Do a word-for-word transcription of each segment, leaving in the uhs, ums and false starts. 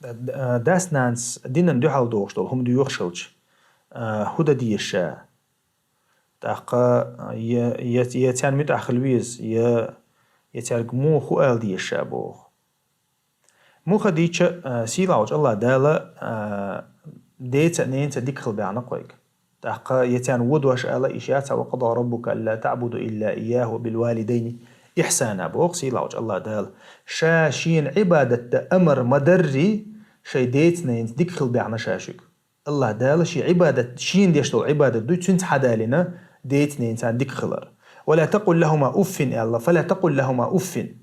Дас-нанас динан дуьхьал догӀуш долу хӀума доьхуш хилча, хӀун дан деза ша? ТӀаккха я, я, я царна муьтӀахь хила веза, я, я цаьрга муха хӀун ала деза ша боху. Муха дийча, сийлахь волчу АллахӀ Дала деца а, ненаца а дика хила баьхна-кх вайга. ТӀаккха я царна вон дош ала йиш яц, ва къада раббука алла таъбуду илла ийяху ва бил валидайни ихьсана боху сийлахь волчу АллахӀ Дала. Ша шена Ӏибадат дан амар ма дарра, шайн деца, ненаца дика хила баьхна ша шуьга. АллахӀ Дала шен Ӏибадат, шена деш долу Ӏибадат дуй, цуьнца хьадалийна деца, ненаца дика хилар. Ва ла такъул лахума уффин аьлла, фа ла такъул лахума уффин.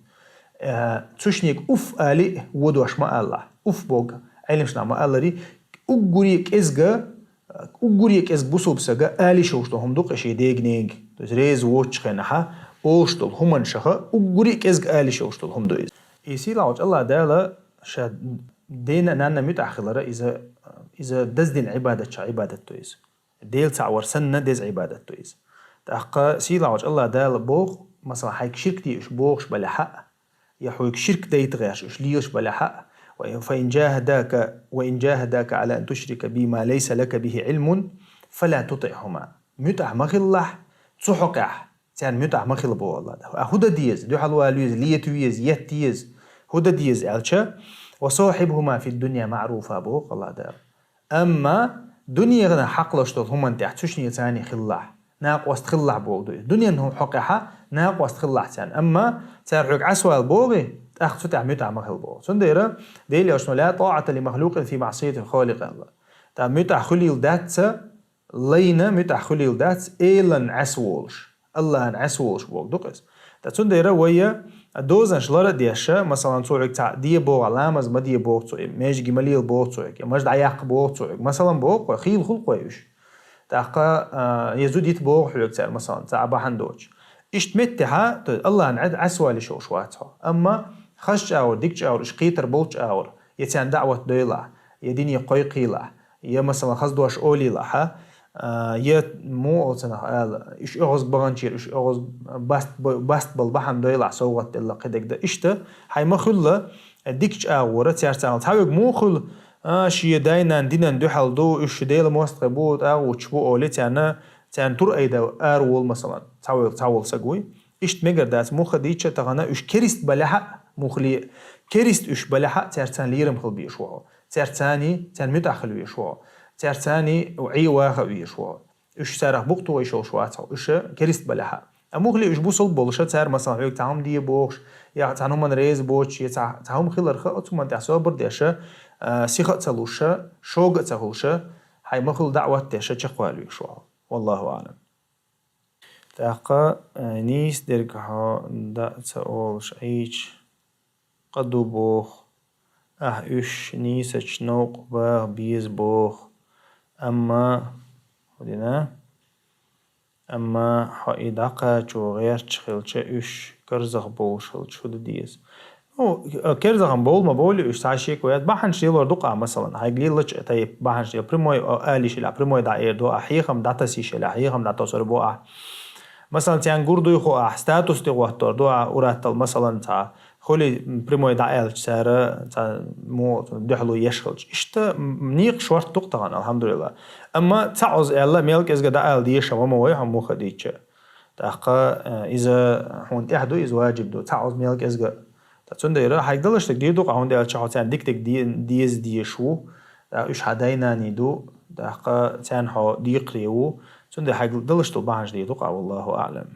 Э, цу шиннега уфф али а вон дош ма алалахь. Уфф боху, Ӏеламнаха ма-аллара, уггаре кӀезга, уггаре кӀезга бусалба стага ала йиш йолуш долу хӀума ду-кх и шен дега-нега. То есть реза воцучу хенахь олуш долу хӀуманашха уггаре кӀезга ала йиш йолуш долу хӀума ду иза. И сийлахь волчу АллахӀ Дала ша дена а, нанна а муьтӀахь хилар, иза, иза даздина Ӏибадатех Ӏибадат ду иза. Дела цхьаъ вар санна деза Ӏибадат ду иза. ТӀаккха сийлахь волчу АллахӀ Дала боху, масала, хьайга ширк де уьш бохуш балахь а, я хьоьга ширк дайта гӀерташ уьш лелаш балахь а, ва ин, фа ин джахадака, ва ин джахадака ала ан тушрика би ма лайса лака бихи Ӏилмун, фа ла тутиъхума. МуьтӀахь ма хилалахь цу хьокъехь, царна муьтӀахь ма хила боху АллахӀ Дала. А хӀун дан деза? Дуьхьал вала веза, лета веза, етта еза. ХӀун дан деза аьлча, ва сахьибхума фид дунья маъруфа боху АллахӀ Дала. Амма дуьненан хьакъ луш долу хӀуманна тӀехь цу шиннеца цхьаьна хилалахь, накъост хилалахь боху ду иза. Дуьненан хӀу-, хьокъехь накъост хилалахь царна. Амма цара хьоьга Ӏаьсавала бохий, тӀаккха цу тӀехь муьтӀахь ма хила боху. Цундела Делан Элчано: «Ла тӀаӀата ли махлукъин фи маъсияти-л-Халикъ», – аьлла. ТӀаккха муьтӀахь хуьлийла дац ца, лайна муьтӀахь хуьлийла дац, Элан Ӏаьсаволуш, АллахӀан Ӏаьсаволуш боху ду-кх иза. Ткъа цундела вай дозанаш лар а деш, масалан, цо хьоьга цхьаъ де боху, ламаз ма де боху цо, я маьждиге ма лела боху цо хьоьга, я маж дӀаяккха боху цо хьоьга, масалан, боху-кх вай, хийла хуьлу-кх вай уьш. ТӀаккха, а, я зуда йита боху хьоьга цара, масалан, цхьа а бахьана доцуш. Иштта меттехь, то есть АллахӀан Ӏаьс-, Ӏаьсавала йиш йолуш вац хьо. Амма хазачу агӀор, дикачу агӀор, уьш кхетар болчу агӀор, я царна даӀват дойлахь, я дине кхойкхийлахь, я, масалан, хаза дош олийлахь, а, я муха олу цунах ала, уьш оьгӀаз баханчера, уьш оьгӀаз баст-, баст балла бахьана дойлахь, совгӀат делла кхидерг дан. Иштта, хьайн ма-хуьллу дикачу агӀора цаьрца ала. Цхьа верг муха хуьлу, а, шен дай-нана динан дуьхьал ду, уьш Делан мостагӀий бу, тӀагӀуташ бу олий, царна, царна тур айда араволу, масалан, цхьа волу, цхьа волу саг вуй. Иштта мегар дац, муха дийча а тахана уьш керист балахь а, мухале а, керист уьш балахь а, цаьрца лерам хила безаш ву хьо. Цаьрца, царна муьтӀахь хила везаш ву хьо. Цаьрца Ӏе ваха а везаш ву хьо. Уьш царах букъ тоха йиш йолуш вац хьо, уьш керист балахь а. А мухале уьш бусалба болуша, цара, масалан, хьоьга цхьа хӀума де бохуш, я цхьана хӀуманна реза боцуш, я цхьа, цхьа хӀума хиларх, оцу хӀуманна тӀехь собар деш, а, сиха а ца луш, шога а ца хуьлуш, хьайн ма-хуьллу даӀват деш, чекхвала везаш ву хьо. Валлаху аӀлам. ТӀаккха, э, нийса дерг хьо дӀа а ца олуш Ӏийча, къа ду боху, ахь уьш нийсачу новкъа баха беза боху. Амма, хӀун дина? Амма хьо и дӀакхачо гӀерташ хилча, уьш карзах бовлуш хилча, хӀун дан деза? Ну, керзахам бовла ма бовлий уьш, цхьа шеко яц. Бахьанаш лелор ду-кх ахь, масалан, хьайга лелача тайпа бахьанаш лела, прямой, а, ала йиш елахь, прямой дӀаэр ду ахь, хьехам дӀатаса йиш елахь, хьехам дӀатосур бу ахь. Масалан, царна гур дуй хо ахь, статус тӀехӀоттор ду ахь, ур-атталла, масалан, цхьа хуьлий, прямой дӀааьлча цара, цхьа муха дуьхьало еш хилча. Иштта, м, некъаш шортта ду-кх тахана, алхьамдулиллахӀ. Амма цхьа Ӏоза аьлла, мел кӀезга дӀаала дезаш ма вай хьо муха дийча. ТӀаккха, э, иза хьуна тӀехь ду, иза ваджиб ду, цхьа Ӏоза мел кӀезга. Ткъа цундела хьайга далаш дерг дийр ду-кх ахь, хӀунда аьлча хьо царна дика дерг де-, деза дезаш ву, тӀаккха уьш хьан дай-наний ду, тӀаккха царна хьо декхаре ву. Цундела хьайга далаш долу бахьанаш дийр ду-кх ахь, валлаху аӀлам.